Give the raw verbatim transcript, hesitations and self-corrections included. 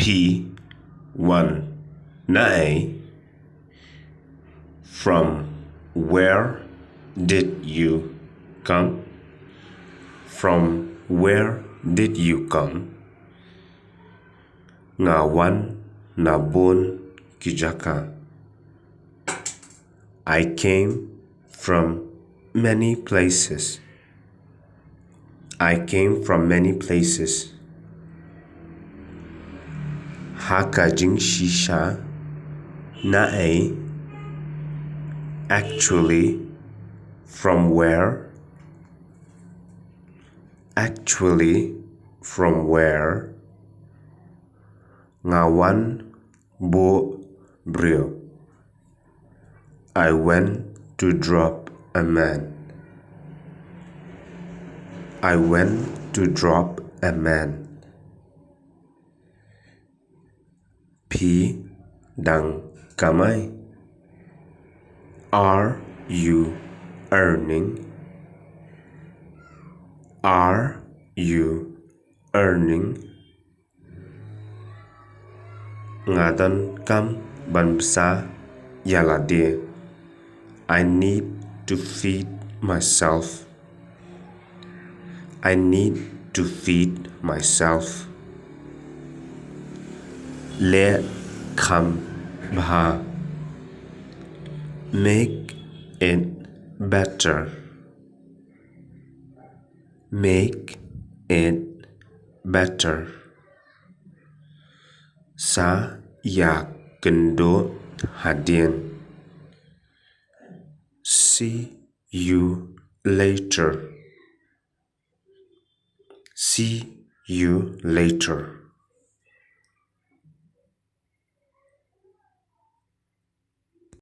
P one. Na ei? From where did you come? From where did you come? Nga wan na bun ki jaka. I came from many places. I came from many places. Ha ka jingshisha, na ei? Actually, from where? Actually, from where? Nga wan buh briew. I went to drop a man. I went to drop a man. Phi dang kamai? Are you earning? Are you earning? Nga donkam ban bsa ïa lade. I need to feed myself. I need to feed myself. Leh kham bha. Make it better. Make it better. Sa ïakynduh hadien. See you later. See you later.